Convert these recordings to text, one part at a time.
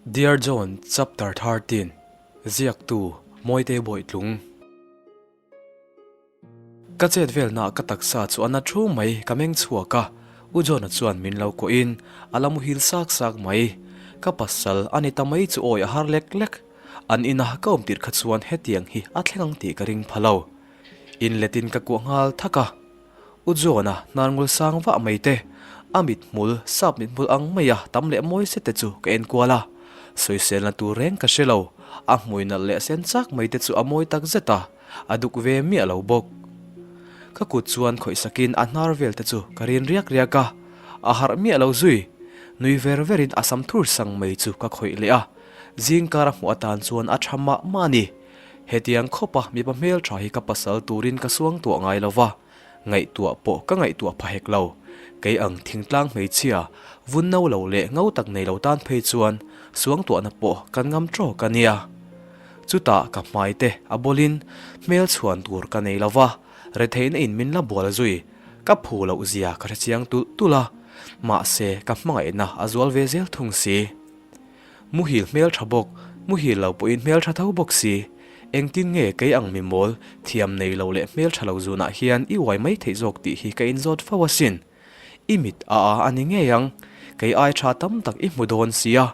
Dear John Chapter 13 Ziaktu Mawite Bawitlung Ka chet velna ka taksa chu a na thu mai ka meng chhuak a, U John-a chuan min lo kuahin a la muhil sak sak mai. Ka pasal a ni ta mai chu awi a har lek lek. An ina ka awm tirh kha chuan hetiang hi a thleng ang tih ka ring pha lo. Inletin ka kuah nghal thak a. U John-a hnar ngul sang vah mai te, a mithmul, sap mithmul ang maia tam leh mawi zet te chu ka en kual a. Sawiselna tur reng ka hre lo, a hmui nalh leh sen chak mai te chu a mawi tak zet a, a duk ve miah lo bawk. Ka kut chuan khawih sakin a hnar vel te chu ka rin riak riak a, a harh miah lo zui. Nui ver verin a sam thur sang mai chu ka khawih leh a, zingkar a hmuh atan chuan a tha mah mah a ni. Hetiang khawpa mipa hmeltha hi ka pasal turin ka suang tuah ngai lo va, ngaihtuah pawh ka ngaihtuah pha hek lo. Kei ang thingtlang hmeichhia, vun no lo leh ngo tak nei lo tan phei chuan suangtuahna pawh kan ngam tawk a nia. Chutah ka hmai te a bawlin hmel chhuan tur ka nei lo va, retheihna in min la bual zui, ka phu loh zia ka hrechiang tulh tulh a, mahse ka hmangaihna a zual ve zel thung si. Muhil hmel tha bawk, muhil lo pawhin hmel tha tho bawk si. Engtin nge kei ang mi mawl, thiam nei lo leh hmel tha lo zunah hian i uai mai theih zawk tih hi ka inzawt fo asin. I mit a a a ni ngei ang, kei ai tha tam tak i hmu dawn sia.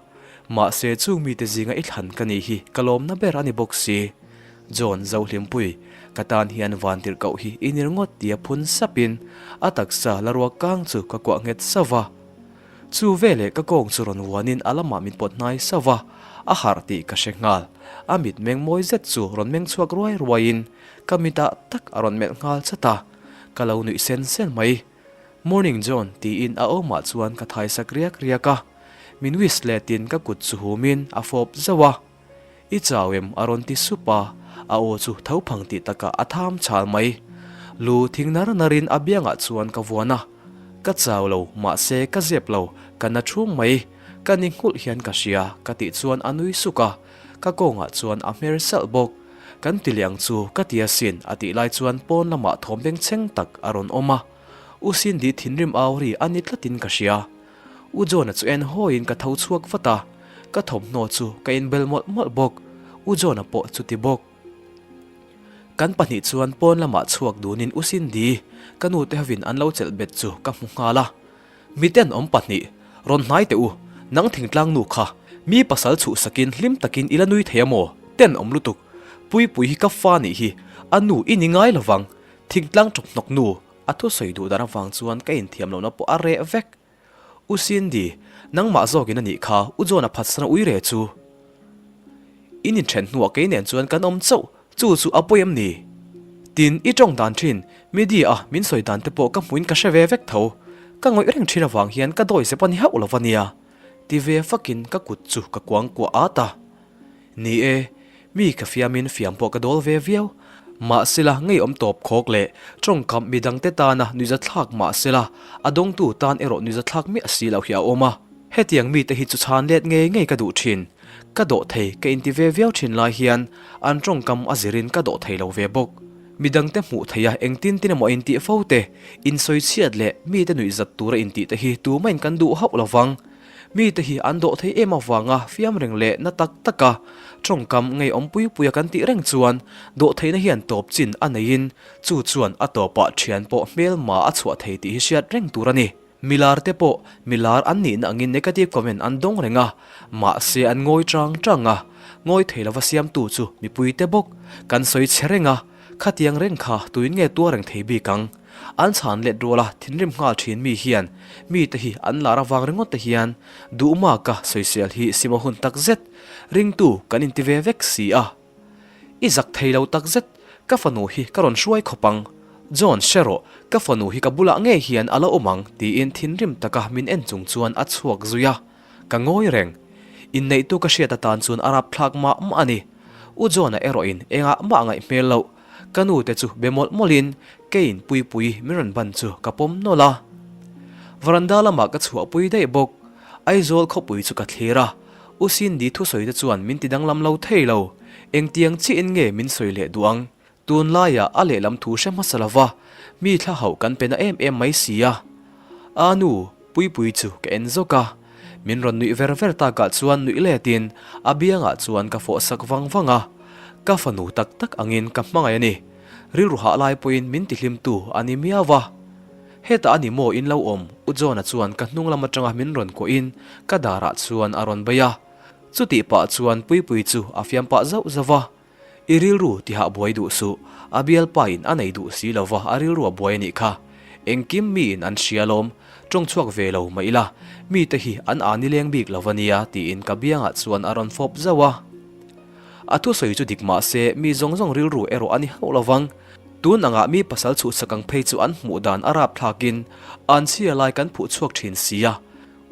Mahse chung mite zinga i thlan ka nih hi ka lawmna ber a ni bawk si. John Zohlimpui, ka tan hian vantirhkoh hi i ni ringawt tia phun sapin a taksa la ruak kang chu ka kuah nghet sauh va. Chu veleh ka kawng chu rawn vuanin a lamah min pawt hnai sauh va, a harh tih ka hre nghal. A mit meng mawi zet chu rawn meng chhuak ruai ruaiin ka mitah tak a rawn melh nghal chat a, ka lo nuih sen sen mai. Morning John tiin a awmah chuan ka thai sak riak riak a, min wish letin ka kut chu humin a fawp zauh a. I chau em? a rawn ti sup a, a aw chu tho phang tih takah a tham chhal mai. Lu thing nar narin a biangah chuan ka vuan a, Ka chau lo, mahse ka zep lo, ka na thung mai, ka ni nghulh hian ka hria, ka tih chuan a nui suk a, ka kawngah chuan a hmer salh bawk. Kan ti leh ang chu, ka ti asin, a tih lai chuan pawn lamah thawm bengchheng tak a rawn awm a, U Cindy thinrim au ri a ni tlatin ka hria. U John-a chu en hawiin ka tho chhuak vat a, ka thawmhnaw chu ka inbel mawlh mawlh bawk, U John-a pawh chuti bawk. Kan pahnih chuan pawn lamah chhuak dunin U Cindy, ka nu te hovin an lo chelh bet chu ka hmu nghal a. Miten awm pahnih, rawn hnai teh u, nang thingtlang nu kha, mi pasal chhuhsakin hlim takin i la nui thei a maw? Ten awm lutuk, Puipui hi ka fa nih hi, a nu i ni ngai lovang, thingtlang chawphnawk nu, A thusawi duh dan avang chuan ka inthiam lohna pawh a reh vek. U Cindy, nangmah zawkin a nih kha, U John-a phatsana ui re chu. In inthen hnuah kei nen chuan kan awm chauh, chu chu a pawi em ni? Tin, i tawng dan thin, media-a min sawi dan te pawh ka hmuin ka hre ve vek tho. Ka ngawih reng thin avang hian ka dawi zep a ni hauh lo va nia. Ti ve fakin ka kut chu ka kuang kuah at a. Ni e, mi ka fiamin fiam pawh ka dawl ve viau. Mahsela ngeiawm tawp khawk leh tawngkam midangte tana nuihzathlak mahsela a dawngtu tan erawh nuihzathlak miah si loh hi a awm a. Hetiang mite hi chu chhan let ngei ngei ka duh thin. Ka dawh thei ka inti ve viau thin lai hian an tawngkam a zirin ka dawh thei lo ve bawk. Midangte hmuh theia engtin tin emaw intih fo te, insawichhiat leh mite nuihzat tura intih te hi tumahin kan duh hauh lovang. Mite hi an dawh thei em avanga fiam reng leh na tak taka tawngkam ngeiawm pui puia kan tih reng chuan dawhtheihna hian tawp chin a neiin chu chuan a tawpah thian pawh hmelma a chhuah thei tih hi hriat reng tur a ni. Milar te pawh milar an nihna angin negative comment an dawng reng a, mahse an ngawi chang chang a, ngawi thei lova siamtu chu mipuite bawk kan sawi chhe reng a, khatiang reng kha tuin nge tuar reng thei bik ang? An chhan let rual a, thinrim nghal thin mi hian mite hi an lar avang ringawt te hian duhmaka sawisel hi sim a hun tak zet, ringtu kan inti ve vek si a. I zak thei lo tak zet, ka fanu hi ka rawn hruai khawp ang. John, hre rawh, ka fanu hi ka bulah ngei hian a la awm ang tiin thinrim taka min en chung chuan a chhuak zui a. Ka ngawi reng. Inneihtu ka hriat atan chuan a rapthlak mah mah a ni. U John-a erawhin engah mah a ngaih hmel loh. Ka nu te chu be mawlh mawlhin keiin Puipui min rawn ban chu ka pawm nawlh a. Varanda lamah ka chhuahpui daih bawk. Aizawl khawpui chu ka thlir a, U Cindy thusawi te chuan min ti danglam lo thei lo. Engtiang chiahin nge min sawi leh duh ang? Tunlaiah a lehlam thu hre hmasa lova mi thla hauh kan pe na em em mai si a. A nu, Puipui chu ka en zawk a. Min rawn nuih ver ver takah chuan nuih letin a biangah chuan ka fawh sak vang vang a. Ka fanu tak tak angin ka hmangaih a ni. Rilru hah lai pawhin min tihlimtu a ni miau va. Hetah a ni maw in lo awm? U John-a chuan ka hnung lam atanga min rawn kuahin ka darah chuan a rawn bei a. Chutih pah chuan Puipui chu a fiam pah zauh zauh va. I rilru tihah buai duh suh, a bialpa in a nei duh si lo va a rilru a buai a nih kha. Engkim miin an hria lawm, tawng chhuak ve lo mah ila, mite hi an aa nileng bik lo va nia tiin ka biangah chuan a rawn fawp zauh a. A thusawi chu dik mah se mi zawng zawng rilru erawh a ni hauh lo vang. Tun angah mi pasal chhuhsak ang phei chu an hmuh dan a rapthlakin an chhia lai kan phuh chhuak thin si a.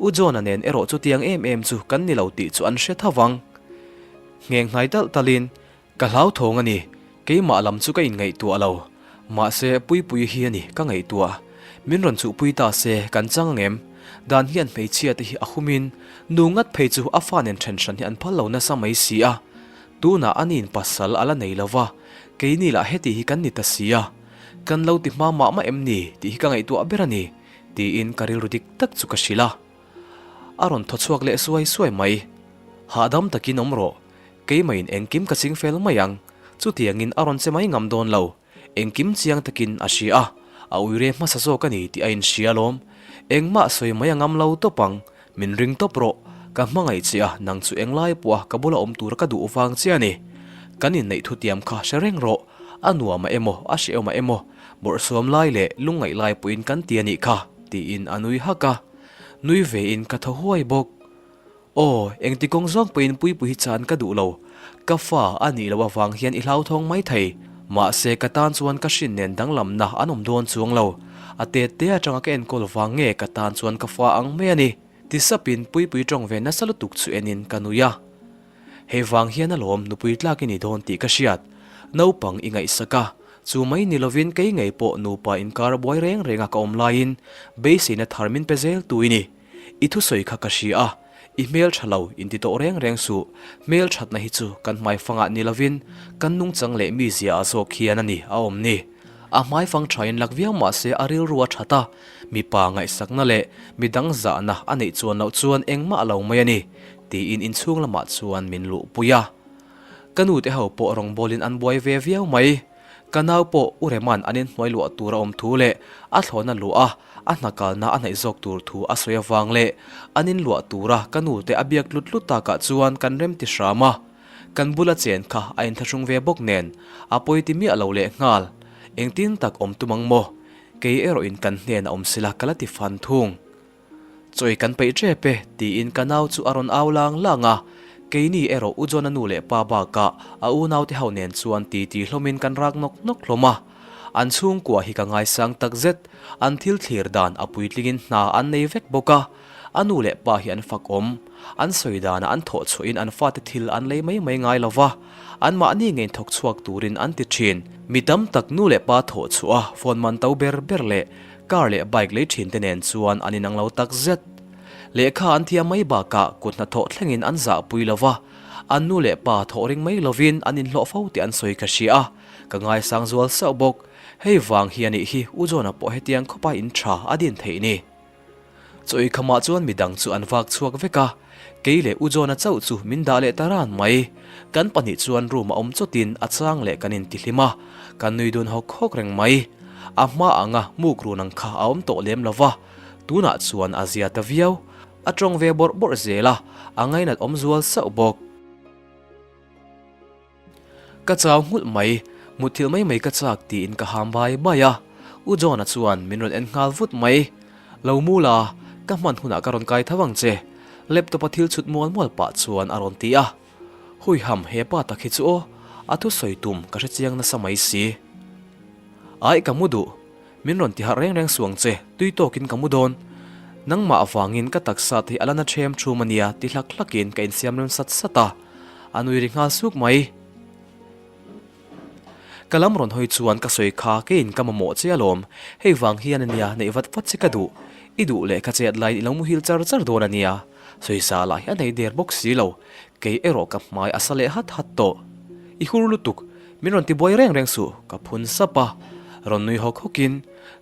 U John-a nen erawh chutiang em em chu kan ni lo tih chu an hre tho vang. Ngheng hnai talh talhin, Ka hlauthawng a ni, keimah lam chu ka inngaihtuah lo. Mahse, Puipuii hi a ni ka ngaihtuah. Min rawn chuhpui ta se, kan chang angem? Dan hian hmeichhia te hi a humin, nu ngat phei chu a fa nen then hran hi an phal lo nasa mai si a. Tunah a niin pasal a la nei lo va, keini lah heti hi kan ni ta si a. Kan lo ti hma mah mah em ni tih hi ka ngaihtuah ber a ni, tiin ka rilru dik tak chu ka hrilh a. A rawn thaw chhuak leh suai suai mai. Hahdam takin awm rawh, keimah in engkim ka ching fel mai ang. Chutiangin a rawn che mai ngam dawn lo. Engkim chiang takin a hria a, a uire hmasa zawk a ni tih a inhria alawm. Engmah sawi mai a ngam lo tawp ang. Min ring tawp rawh, ka hmangaih che a, nang chu englai pawh a ka bula awm tura ka duh vang che a ni. Kan inneih thutiam kha hre reng rawh, a nuam a emaw, a hrehawm a emaw, bawrhsawm lai leh lungngaih lai pawhin kan ti a nih kha, tiin a nui hak a. Nui vein ka thaw huai bawk. Aw, engti kawng zawng pawhin Puipui hi chan ka duh lo. Ka fa a nih loh avang hian i hlauthawng mai thei. Mahse, ka tan chuan ka hrin nen danglamna an awm dawn chuang lo. A tet te atanga ka enkawl vang nge ka tan chuan ka fa ang mai a ni. Ti sapin Puipui tawng ve nasa lutuk chu enin ka nui a. Hei vang hian alawm nupui tlak i ni dawn tih ka hriat. Naupang i ngaihsak a, chu mai ni lovin kei ngei pawh nupa inkar buai reng renga ka awm laiin beiseina thar min pe zel tu i ni. I thusawi kha ka hria a, i hmel tha lo inti tawh reng reng suh. Hmel thatna hi chu kan hmaifangah ni lovin kan nungchang leh mizia ah zawk hian a ni a awm ni. A hmaifang thain lak viau mah se a rilru a that a, mipa ngaihsakna leh midang zahna a neih chuan loh chuan engmah a lo mai a ni. Tiin inchhung lamah chuan min luhpui a. Ka nute ho pawh rawngbawlin an buai ve viau mai. Ka nau pawh U Rema'n an inhnuai luah tur a awm thu leh a thlawhna luah a, a hna kalna a hnaih zawk tur thu a sawi avang leh an inluah tura ka nute a biak tlut tlut takah chuan kan rem ti hram a. Kan bula chen kha a inthlahrung ve bawk nen a pawi ti miah lo leh nghal. Engtin tak awm tum ang maw? Kei erawhin kan hnen a awm sila ka la ti fan thung. Chawi kan peih tep e, tiin ka nau chu a rawn au lang lang a. Keini erawh U John-a nu leh pa bakah a unaute ho nen chuan titi hlawmin kan rak nawk nawk hlawm a. An chhungkua hi ka ngaisang takzet, an thil thlir dan a puitlingin hna an nei vek bawk a. A nu leh pa hi an fakawm, an sawi danah an thawh chhuahin an fate thil an lei mai mai ngai lo va, anmahni ngei thawk chhuak turin an ti thin. Mi tam tak nu leh pa thawh chhuah a phone man to ber ber leh Car leh bike lei thin te nen chuan an inang lo tak zet. Lehkha an thiam mai bakah kut hnathawh thlengin an zahpui lo va, an nu leh pa thawh ring mai lovin an inhlawh fo tih an sawi ka hria a, ka ngaisang zual sauh bawk. Hei vang hi a nih hi U John-a pawh hetiang khawpa in tha a din theih ni. Chawi khamah chuan midang chu an vak chhuak vek a, kei leh U John-a chauh chu min dah leh ta ran mai. Kan pahnih chuan room a awm chawtin a chang leh kan intihlim a, kan nui dun hawk hawk reng mai. A hma anga muk run ang kha a awm tawh lem lo va, tunah chuan a zia ta viau. A tawng ve bawrh bawrh zel a, a ngainat awm zual sauh bawk. Ka chau nghulh mai, mutthilh mai mai ka chak tiin ka ham bai bai a, U John-a chuan min rawn en nghal vut mai. Lo mu la, ka hman hunah ka rawn kai tho ang che, laptop-a thil chhut mual mual pah chuan a rawn ti a. Huiham he pa tak hi chu aw, a thusawi tum ka hrechiang nasa mai si. Aih ka mu duh, min rawn ti harh reng reng suang che, tui tawkin ka mu dawn. Nangmah avangin ka taksa te hi a la na ṭhem ṭhum a nia ti hlak hlakin ka insiam rem sat sat a, a nui ri nghal suk mai. Ka lam rawn hawi chuan ka sawi kha keiin ka mamawh che alawm, hei vang hian a nia neih vat vat che ka duh, i duh leh ka chet laiin i lo muhil char char dawn a nia, sawisa lah hi a nei der bawk si lo, kei erawh ka hmai a sa leh hat hat tawh. I hur lutuk, min rawn ti buai reng reng suh, ka phun sap a, rawn nui hawk hawkin,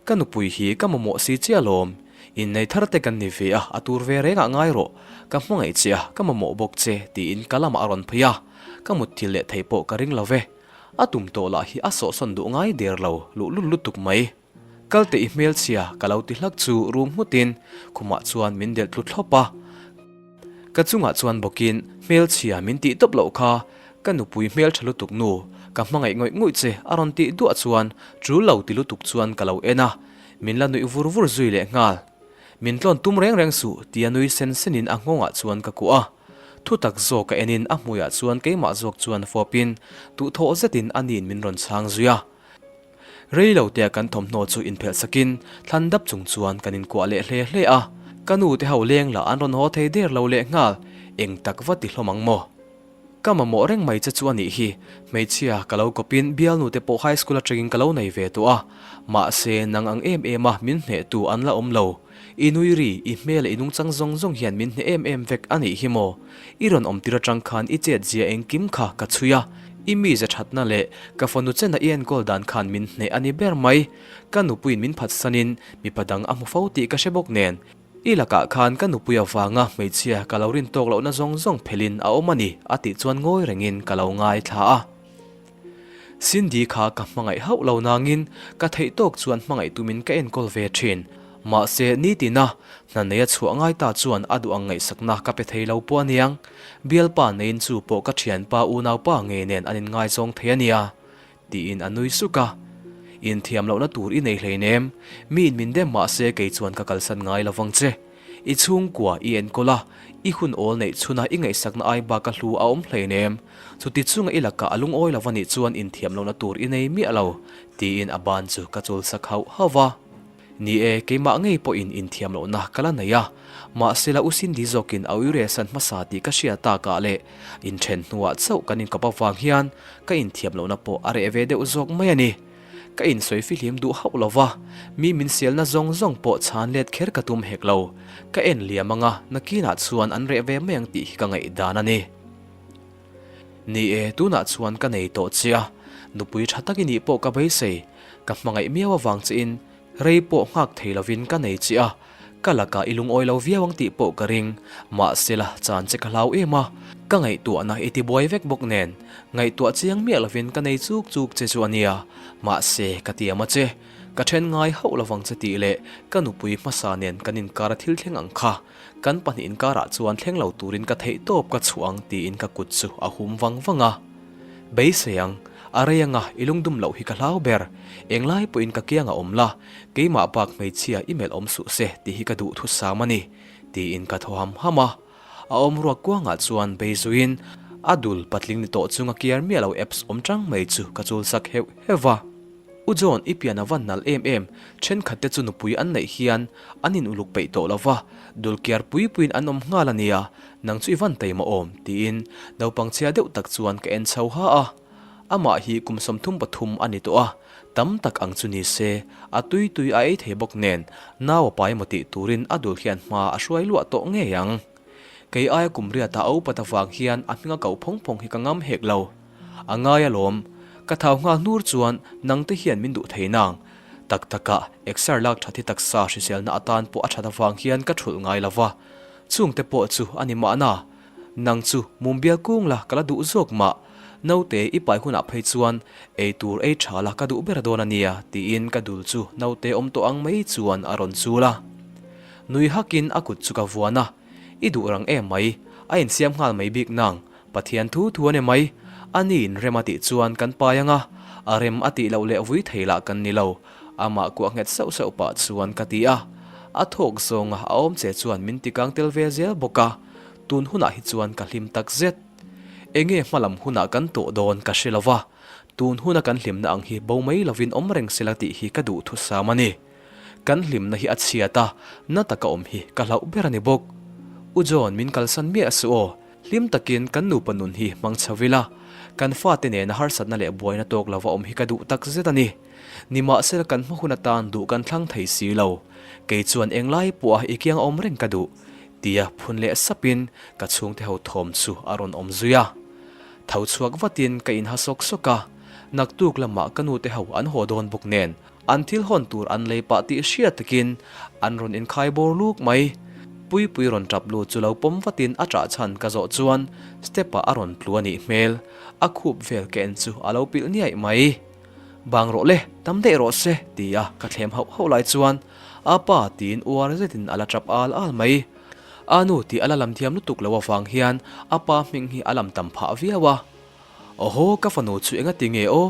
ka nupui hi ka mamawh si che alawm. Innei thar te kan ni ve a, a tur ve rengah ngai rawh. Ka hmangaih che a, ka mamawh bawk che, tiin ka lamah a rawn phei a. Ka mutthil leh thei pawh ka ring lo ve. A tum tawh lah hi a sawhsawn duh ngai der lo, luhlul lutuk mai. Kal teh i hmelchhia, ka lo ti hlak chu rum nghutin khumah chuan min delh tlu thlawp a. Ka chungah chuan bawkin hmelchhia min tih tawp loh kha, ka nupui hmeltha lutuk nu, ka hmangaih ngawih ngawih che a rawn tih duah chuan tul lo ti lutuk chuan ka lo en a, min la nuih vur vur zui leh nghal. Min tlawn tum reng reng suh tia nui sen senin a nghawngah chuan ka kuah a. Thu tak zawk ka enin a hmuiah chuan keimah zawk chuan fawpin duhthawh zetin a niin min rawn chhang zui a. Rei lo tea kan thawmhnaw chu inphelh sakin thlan dap chung chuan kan inkuah leh hle hle a, ka nu te ho leng lah an rawn haw thei der lo leh nghal, eng tak va ti hlawm ang maw? Ka mamawh reng mai che chu a nih hi, hmeichhia ka lo kawpin bialnu te pawh high school atangin ka lo nei ve tawh a, mahse nang ang em em a min hnehtu an la awm lo. I nui ri, i hmel leh i nungchang zawng zawng hian min hneh em em vek a nih hi maw? I rawn awm tir atang khan i chet zia engkim kha ka chhui a, i mize thatna leh ka fanu chena i enkawl dan khan min hneh a ni ber mai. Ka nupuiin min phatsanin mipa dang a hmu fo tih ka hre bawk nen, i lakah khan ka nupui avanga hmeichhia ka lo rin tawk lohna zawng zawng phelhin a awm a ni a tih chuan ngawi rengin ka lo ngaithla a. Cindy kha ka hmangaih hauh lo nangin ka theih tawk chuan hmangaih tumin ka enkawl ve thin. Mahse, nitina hna neia chhuah ngai ta chuan a duh ang ngaihsakna ka pe thei lo pawh aniang. Bialpa neiin chu pawh ka thianpa unaupa ngei nen an inngaizawng thei ania. Tiin a nui suk a. Inthiam lohna tur i nei hleinem. Miin min dem mahse kei chuan ka kalsan ngai lovang che. I chhungkua i enkawl a, i hun awl neih chhuna i ngaihsakna ai bak a hlu a awm hleinem. Chuti chunga i lakah a lungawi lo anih chuan inthiam lohna tur i nei miah lo, tiin a ban chu ka chul sak hauh hauh va. Ni e, keimah ngei pawhin inthiam lohna ka la nei a, mahse la u Cindy zawkin a uire san hmasa tih ka hria takah leh inthen hnuah chauh kan inkawp avang hian ka inthiam lohna pawh a reh ve deuh zawk mai a ni. Ka insawi fihlim duh hauh lo va, mi min sialna zawng zawng pawh chhan let kher ka tum hek lo. Ka en liam anga nakinah chuan an reh ve mai ang tih hi ka ngaihdan a ni. Ni e, tunah chuan ka nei tawh che a, nupui tha tak i nih pawh ka beisei. Ka hmangaih miau avang chein rei pawh nghak thei lovin ka nei che a, Ka lakah i lungawi lo viau ang tih pawh ka ring, mahsela chan che ka hlau em a, ka ngaihtuahna i tibuai vek bawk nen, ngaihtuah chiang miah lovin ka nei chuk chuk che chu a nia, mahse ka tiam a che, ka then ngai hauh lovang che tih leh ka nupui hmasa nen kan inkar a thil thleng ang kha, kan pahnih inkarah chuan thleng lo turin ka theih tawp ka chhuah ang tiin ka kut chu a hum vang vang a. Beisei ang, a rei anga i lungdum loh hi ka hlau ber, englai pawhin ka kiang a awm la, Keimah bak hmeichhia i melh awm suh se tih hi ka duh thusam a ni, tiin ka thaw ham ham a. A awm ruak kuangah chuan bei zuiin a dul patling ni tawh chunga kiar miah lo apps awm tang mai chu ka chul sak heuh heuh va. U John, i pian a van nalh em em, thenkhat te chu nupui an neih hian an in uluk peih tawh lo va, dul kiar pui puiin an awm nghal a nia, nang chu i van taima awm, tiin naupang chhia deuh tak chuan ka en chho ha a. Amah hi kum 33 a ni tawh a, tam tak ang chu ni se, a tui tui a ei thei bawk nen, nau a pai emaw tih turin a dul hian hma a hruai luah tawh ngei ang. Kei aia kum riata a upat avang hian a hminga koh phawng phawng hi ka ngam hek lo. A ngai alawm, ka thau nghal hnur chuan nangte hian min duh thei nang. Tak takah, exer lak that hi taksa hriselna atan pawh a that avang hian ka thulh ngai lo va, chungte pawh chu a ni mahna. Nang chu mumbial kung la ka la duh zawk mah, naute i pai hunah phei chuan ei tur ei tha la ka duh ber dawn a nia tiin ka dul chu naute awm tawh ang mai chuan a rawn chul a. Nui hakin a kut chu ka vuan a, I duh rang em mai, a insiam nghal mai bik nang, Pathian thu thu a ni mai, a niin rem a tih chuan kan pai ang a, a rem a tih loh leh vui thei lah kan ni lo, amah kuah nghet sauh sauh pah chuan ka ti a. A thawk zawnga a awm che chuan min tikang tel ve zel bawk a. Tun hunah hi chuan ka hlim tak zet. Enge hmalam hunah kan tawh dawn ka hre lo va, tun huna kan hlimna ang hi bo mai lovin awm reng sela tih hi ka duh thusam a ni. Kan hlimna hi a chhiat a, na taka awm hi ka hlauh ber a ni bawk. U John min kalsan miah suh aw, hlim takin kan nupa nun hi hmang chho ila, kan fate nena harsatna leh buaina tawk lova awm hi ka duh tak zet a ni. Nimahsela kan hma hun atan duh kan thlang thei si lo. Kei chuan englai pawha i kiang awm reng ka duh. Tia phun leh sapin ka chhungte ho thawm chu a rawn awm zui a. Tho chhuak vatin ka inha sawk sawk a, naktuk lamah ka nute ho an haw dawn bawk nen. An thil hawn tur an lei pah tih hriat takin an rawn inkhai bawr luk mai. Puipui rawn tap lut chu lo pawm vatin a ṭah chhan ka zawh chuan step ah a rawn tlu a nih hmel. A khup vel ka en chu a lo pilh niaih mai. Bang rawh le, tam daih rawh se ti a ka thlem hauh hauh lai chuan a pa tiin uar zetin a la tap al al mai. A nu tih a la lam thiam lutuk lo avang hian a pa hming hi a lam tam phah viau a. Awhaw ka fanu chu enga ti nge aw?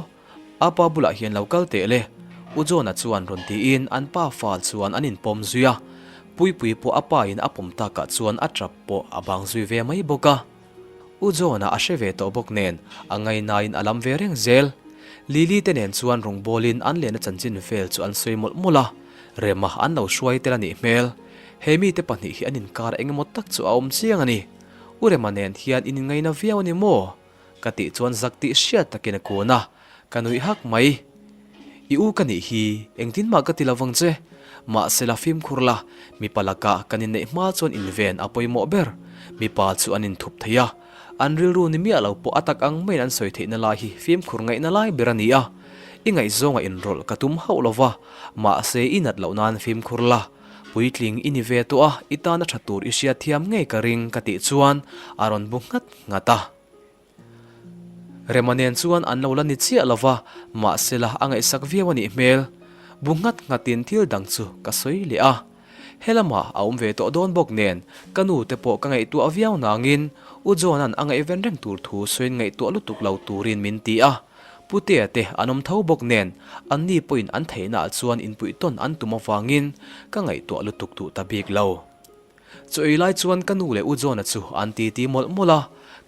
A pa bulah hian lo kal teh le. U John-a chuan rawn tiin an pa fal chuan an inpawm zui a. Puipui pawh a pa in a pawm takah chuan a tap pawh a bang zui ve mai bawk a. U John-a a hre ve tawh bawk nen a ngainain a lam ve reng zel. Lily te nen chuan rawngbawlin an lehna chanchin vel chu an sawi mawlh mawlh a. Rema an lo hruai tel a nih hmel. He mite pahnih hi an inkar eng emaw tak chu a awm chiang a ni. U Rema nen hian in inngaina viau a ni maw? Ka tih chuan zak tih hriat takin a kun a, ka nuih hak mai. I u ka nih hi, engtin mah ka ti lo vang che. Mahse la fimkhur la, mipa lakah kan inneih hma chuan inven a pawimawh ber. Mipa chu an inthup thei a, an rilru ni miah lo pawh a tak ang maiin an sawi theihna lai hi fimkhur ngaihna lai ber a ni a. I ngaihzawnga inrawlh ka tum hauh lo va, mahse i nat loh nan fimkhur la. Puitling i ni ve tawh a, i tana tha tur i hriat thiam ngei ka ring ka tih chuan a rawn bu nghat nghat a. Rema nen chuan an lo la ni chiah lo va, mahsela a ngaihsak viau a nih hmel. Bu nghat nghatin thil dang chu ka sawi leh a. Helamah a awm ve tawh dawn bawk nen ka nu te pawh ka ngaihtuah viau nangin U John-a'n a ngaihven reng tur thu sawiin ngaihtuah lutuk lo turin min ti a. Putea te an awm tho bawk nen anni pawhin an theihnaah chuan inpuih tawn an tum avangin ka ngaihtuah lutuk duh ta bik lo. Chaw ei lai chuan ka nu leh U John-a chu an titi mawlh mawlh a,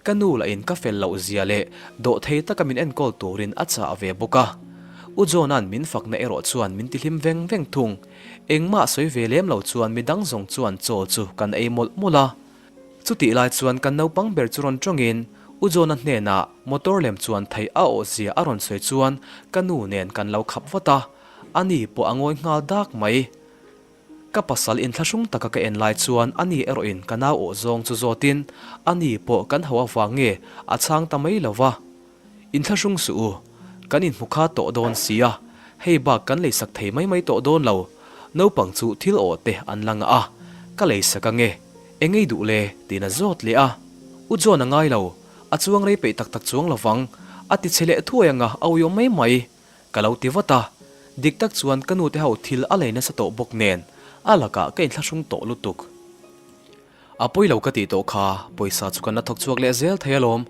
ka nu lah in ka fel loh zia leh dawhthei taka min enkawl turin a chah ve bawk a. U John-a'n min fakna erawh chuan min tihlim veng veng thung. Engmah sawi ve lem lo chuan midang zawng chuan chaw chu kan ei mawlh mawlh a. Chutih lai chuan kan naupang ber chu rawn tawngin U John-a hnenah motor lem chuan theih a awh zia a rawn sawi chuan ka nu nen kan lo khap vat a, ani pawh a ngawi nghal dak mai. Ka pasal inthlahrung taka ka en lai chuan ani erawhin ka nau awh zawng chu zawtin ani pawh kan ho avang nge a chhang ta mai lo va. Inthlahrung suh u, kan inhmu kha tawh dawn sia, hei bak kan leisak thei mai mai tawh dawn lo, naupang chu thil awh te an la ngah a, ka leisak ange, eng ei duh le? tiin a zawt leh a. U John a ngai lo, a chuang rei peih tak tak chuang lo vang, a ti che leh thuai anga a uiawm mai mai. Ka lo ti vat a, dik tak chuan ka nute ho thil a lei nasa tawh bawk nen a lakah ka inthlahrung tawh lutuk. A pawi lo ka tih tawh kha, pawisa chu kan la thawk chhuak leh zel thei alawm,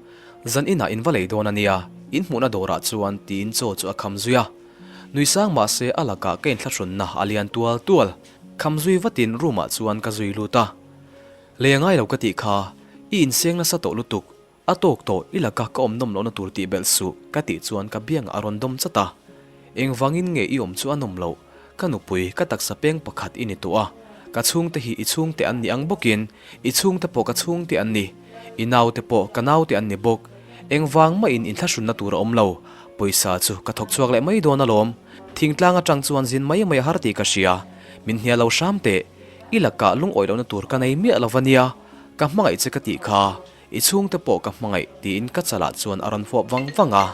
zan inah in va lei dawn a nia, in hmuhna dawrah chuan tiin chaw chu a kham zui a. Nui sang mah se a lakah ka inthlahrunna a lian tual tual, kham zui vatin room ah chuan ka zui lut a. Lei a ngai lo ka tih kha, i inseng nasa tawh lutuk, A tawk tawh, i laka ka awm nawm lohna tur tih belh suh, ka tih chuan ka biangah a rawn dawm chat a. Engvangin nge i awm chu a nawm loh? Ka nupui, ka taksa peng pakhat i ni tawh a. Ka chhungte hi i chhungte an ni ang bawkin, i chhungte pawh ka chhungte an ni. I naute pawh ka naute an ni bawk. Engvang mahin inthlahrunna tur a awm lo. Pawisa chu ka thawk chhuak leh mai dawn alawm. Thingtlang atang chuan zin mai mai a har tih ka hria. Min hnial lo hram teh. I lakah lungawi lohna tur ka nei miah lo va nia. Ka hmangaih che ka tih kha. I chhungte pawh ka hmangaih tiin ka chalah chuan a rawn fawp vang vang a.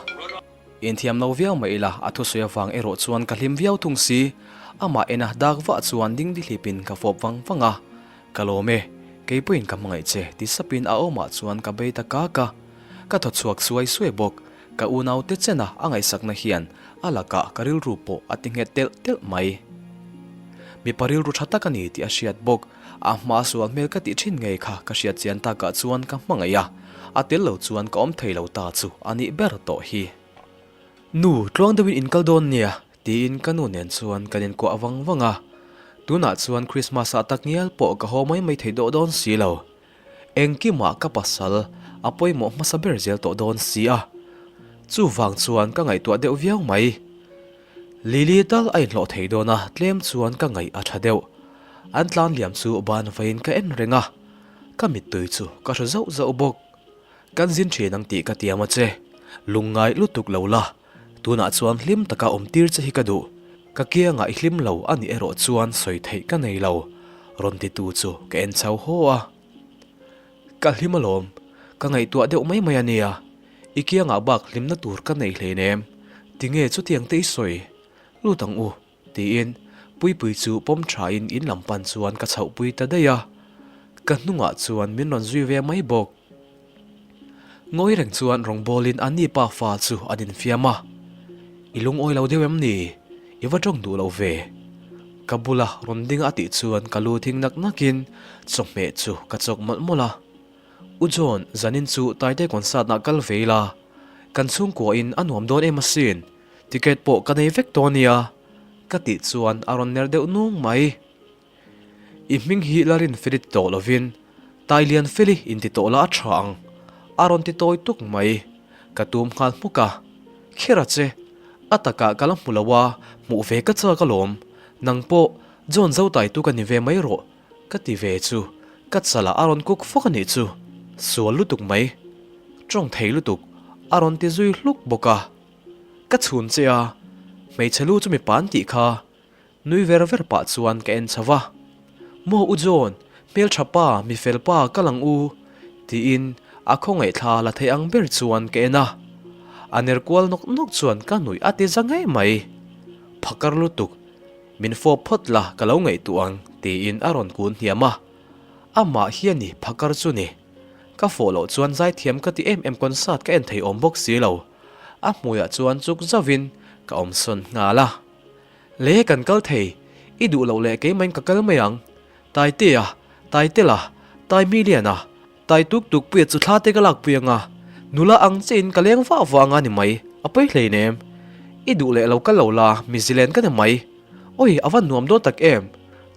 Inthiam lo viau mai ila a thusawi avang erawh chuan ka hlim viau thung si. Amah ena dak vah chuan ding dihlipin ka fawp vang vang a. Ka lawm e, kei pawhin ka hmangaih che ti sapin a awmah chuan ka bei ta kak a. Ka thaw chhuak suai suai bawk. Ka unaute chena a ngaihsakna hian a lakah ka rilru pawh a ti nghet telh telh mai. Mipa rilru tha tak a ni tih a hriat bawk. A hma sual hmel ka tih thin ngei kha ka hriat chian takah chuan ka hmangaih a, a tel lo chuan ka awm thei lo ta chu a nih ber tawh hi. Nu, tluang deuhin in kal dawn nia, tiin ka nu nen chuan kan inkuah vang vang a. Tunah chuan Christmas ah tak ngial pawh ka haw mai mai thei dawh dawn si lo. Engkimah ka pasal a pawimawh hmasa ber zel tawh dawn si a. Chuvang chuan ka ngaihtuah deuh viau mai. Lily tal a inhlawh thei dawn a, tlem chuan ka ngaih a tha deuh. An tlan liam chu ban veiin ka en reng a, ka mittui chu ka hre zauh zauh bawk. Kan zin thin ang tih ka tiam a che, lungngai lutuk lo la, tunah chuan hlim taka awm tir che hi ka duh. Ka kiangah i hlim lo a nih erawh chuan sawi theih ka nei lo, rawn titu chu ka en chho haw a. Ka hlim alawm, ka ngaihtuah deuh mai mai a nia, i kiangah bak hlimna tur ka nei hleinem, tinge chutiang te i sawi? Lut ang u. tiin Puipuii chu pawm thain in lam pan chuan ka chhohpui ta daih a, ka hnungah chuan min rawn zui ve mai bawk. Ngawi reng chuan rawngbawlin an ni pa fa chu an infiam a, I lungawi lo deuh em ni? I va tawng duh lo ve. Ka bula rawn ding a tih chuan ka lu thing nak nakin chawhmeh chu ka chawk mawlh mawlh a. U John, zanin chu Taite concert-ah kal ve ila, kan chhungkuain a nuam dawn em asin, ticket pawh ka nei vek tawh ania, ka tih chuan a rawn ner deuh nung mai. I hming hi la rin feli ti tawh lovin Tai lian feli in ti tawh la a tha ang, a rawn ti tawi tuk mai. Ka tum nghal hmuk a, Khera che, a takah ka la hmu lo a, hmuh ve ka chak alawm. Nang pawh John Zotaitu ka ni ve mai rawh, ka ti ve chu ka chalah a rawn kuk fawk a nih chu. Sual lutuk mai, tawng thei lutuk, a rawn ti zui hluk bawk a. Ka chhun che a, hmeichhe lu chu mipa an tih kha. Nui ver ver pah chuan ka en chho va, Maw U John, hmeltha pa, mi fel pa, ka lang u, tiin a khawngaih thla la thei ang ber chuan ka en a. A ner kual nawk nawk chuan ka nuih a ti za ngei mai. Phakar lutuk, min fawp phawt la ka lo ngaihtuah ang, tiin a rawn kun hniam a. Amah hi a ni phakar chu ni. Ka fawh loh chuan zaithiam ka ti em em concert ka en thei awm bawk si lo. A hmuiah chuan chuk zauhin ka awmsawn nghal a. Le kan kal thei, i duh loh leh keimahin ka kal mai ang. Taitea, Taitela, Taimiliana, Tai tuk tuk puia chu thla te ka lak pui anga, nula ang che in ka leng vah vah anga ni mai, a pawi hleinem. I duh leh lo kal lo la, mi zilen ka ni mai. Awi, a va nuam dawn tak em!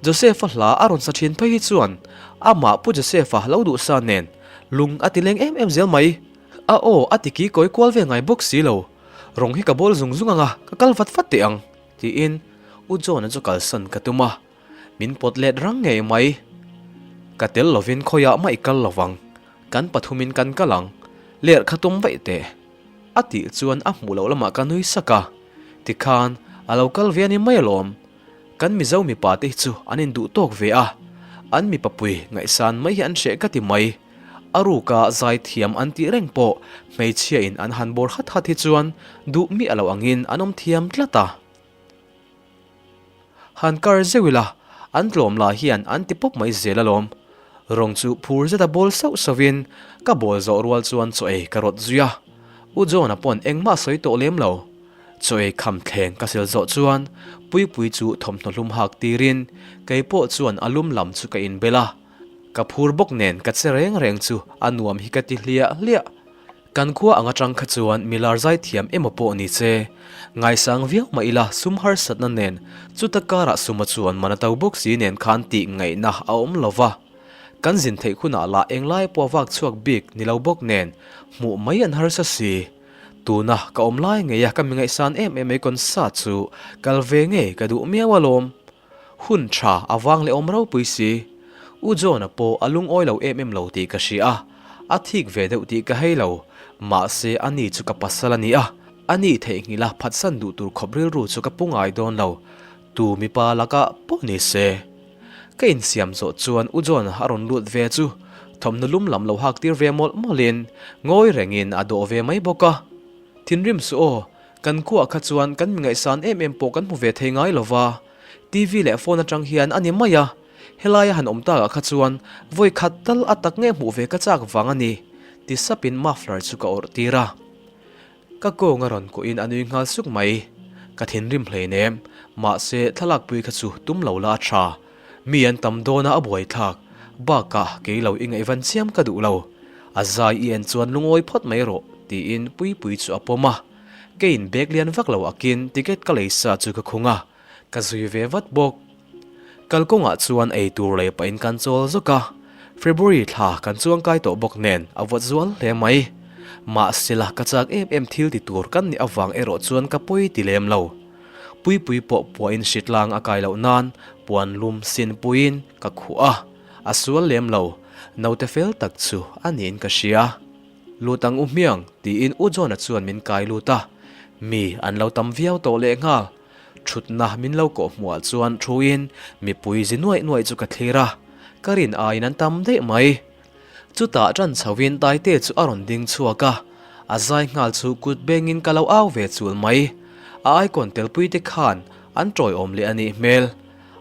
Joseph-a hla a rawn sa thin phei hi chuan amah Pu Joseph-a lo duh sa nen lung a ti leng em em zel mai. A aw a ti ki kawi kual ve ngai bawk si lo. Rawng hi ka bawl zung zung ang a, ka kal vat vat teh ang, tiin U John-a chu kalsan ka tum a, min pawt let rang ngei mai. Ka tel lovin khawiah mah i kal lo vang, kan pathumin kan kal ang, lerh kha tum vaih teh, a tih chuan a hmuh loh lamah ka nui sak a, tikhan a lo kal ve a ni mai alawm. Kan Mizo mipa te hi chu an induh tawk ve a, an mipa pui ngaihsan mai hi an hreh ka ti mai. A ruka zaithiam an tih reng pawh hmeichhia in an han bawr hat hat hi chuan duh miah lo angin an awm thiam tlat a. Han kar zeuh ila, an tlawm lah hian an ti pawp mai zel alawm. Rawng chu phur zeta bawl sauh sauhin ka bawl zawh rual chuan chaw ei ka rawt zui a. U John-a pawn engmah sawi tawh lem lo. Chaw ei kham thleng ka sil zawh chuan Puipui chu thawmhnaw hlum hak tirin kei pawh chuan a lum lam chu ka inbel a. Ka phur bawk nen ka che reng reng chu a nuam hi ka ti hliah hliah. Kan khua ang atang kha chuan milar zai thiam emaw pawh ni che. Ngaisang viau mah ila sum harsatna nen chuta karah suma chuan man a to bawk si nen khan tih ngaihna a awm lo va. Kan zin theih hunah lah englai pawh a vak chhuak bik ni lo bawk nen hmuh mai an harsa si. Tuna ka awm lai ngeia ka mi ngaihsan em em mai concert chu kal ve ngei ka duh miau alawm. Hun tha a vang leh awm ropui si. U John-a pawh a lungawi lo em em lo tih ka hria a, a thik ve deuh tih ka hei lo. Mahse a ni chu ka pasal a ni a, a ni theihnghilh a phatsan duh tur khawp rilru chu ka pu ngai dawn lo. Tu mipa lakah pawh ni se. Ka insiam zawh chuan U John-a a rawn lut ve chu thawmhnaw lum lam lo hak tir ve mawlh mawlhin ngawi rengin a dawh ve mai bawk a. Thinrim suh aw, Kan khuaah kha chuan kan mi ngaihsan em em pawh kan hmu ve thei ngai lo va, TV leh phone atang hian a ni mai a, helaia han awm takah kha chuan vawi khat tal a tak nge hmuh ve ka chak vang a ni, ti sapin muffler chu ka awrh tir a. Ka kawng a rawn kuahin a nui nghal suk mai. Ka thinrim hleinem, mahse thlalakpui kha chu tum lo la a tha. Mi an tam dawn a a buaithlak, bakah kei lo i ngaihvan chiam ka duh lo. A zai i en chuan lungawi phawt mai rawh, tiin Puipui chu a pawm a. Keiin bag lian vak lo akin ticket ka lei sa chu ka khung a, ka zui ve vat bawk. Kalkawngah chuan ei tur lei pahin kan chawl zawk a, February thla kan chuangkai tawh bawk nen a vawt zual hle mai. Mahsela ka chak em em thil ti tur kan nih avang erawh chuan ka pawi ti lem lo. Puipui pawh puahin hritlang a kai loh nan puan lum sin puiin ka khuh a, a sual lem lo. Naute fel tak chu a niin ka hria. Lut ang u hmiang, tiin U John-a chuan min kai lut a. Mi an lo tam viau tawh lehnghal. Thutna min lo kawh hmuhah chuan thuin mipui zi nuaih nuaih chu ka thlir a, ka rin aiin an tam daih mai. Chutah ṭan chhoin Taite chu a rawn ding chhuak a, a zai nghal chu kut bengin ka lo au ve chul mai. A icon telpui te khan. An tawiawm leh a nih hmel.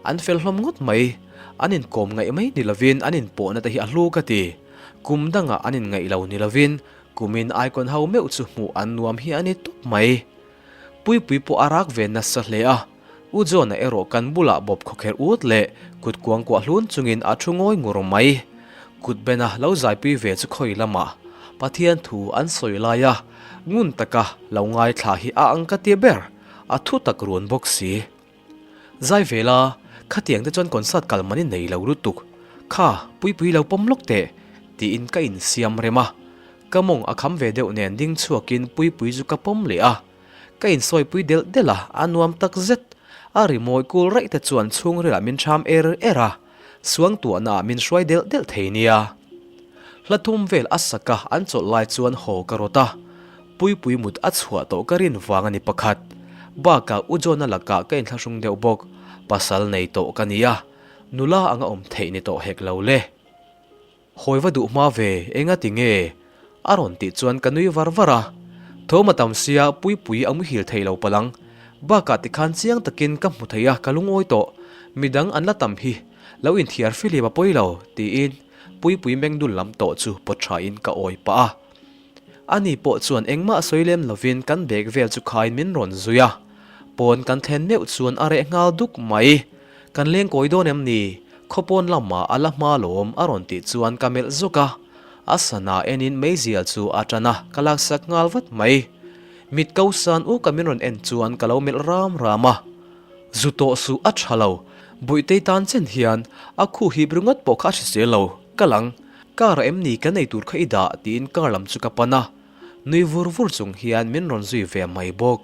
An fel hlawm ngawt mai. An inkawm ngaih mai ni lovin an inpawhna te hi a hlu ka ti. Kum dangah an inngaih lo ni lovin kumin icon ho meuh chu hmuh an nuam hi a ni tawp mai. Puipui pawh a rak ve nasa hle a, U John-a erawh kan bulah bawp khawkherh ut leh kut kuangkuah hlun chungin a thu ngawi ngur mai. Kut bena lo zaipui ve chu khawi lamah Pathian thu an sawi lai a, ngun taka lo ngaithla hi a ang ka ti ber, a thu tak run bawk si. Zai ve la, khatiang te chuan concert kal man i nei lo lutuk. Kha, Puipui lo pawm lawk teh, tiin ka insiam rem a. Ka mawng a kham ve deuh nen ding chhuakin Puipui chu ka pawm leh a. Ka insawipui delh delh a, a nuam tak zet. A rimawi kul raih te chuan chhungrilah min ṭham er er a, suangtuahna ah min hruai delh delh thei nia. Hla thum vel a sak a, an chawlh lai chuan haw ka rawt a. Puipui mut a chhuah tawh ka rin vang a ni pakhat. Bakah U John-a lakah ka inthlahrung deuh bawk. Pasal nei tawh ka ni a, nula anga awm theih ni tawh hek lo le. Hawi va duh hma ve, enga ti nge? A rawn tih chuan ka nui var var a. Thawm a tam sia, Puipui a muhil thei lo palang. Bakah tikhan chiang takin ka hmu thei a, ka lungawi tawh. Midang an la tam hi, lo inthiar filim a pawi lo, tiin Puipui mengdul lam tawh chu pawt thain ka awi pah a. Ani pawh chuan engmah sawi lem lovin kan bag vel chu khain min rawn zui a. Pawn kan thlen meuh chuan a reh nghal duk mai. Kan leng kawi dawn em ni? Khawpawn lamah a la hma lawm a rawn tih chuan ka melh zawk a. A sana enin meizial chu a tan a, ka laksak nghal vat mai. Mit ko san uk a min rawn en chuan ka lo melh ram ram a. Zu tawh suh a tha lo. Buihtei tan chen hian a khu hip ringawt pawh kha a hrisel lo. Ka lang. Car ah em ni kan ei tur kha i dah tiin car lam chu ka pan a. Nui vur vur chung hian min rawn zui ve mai bawk.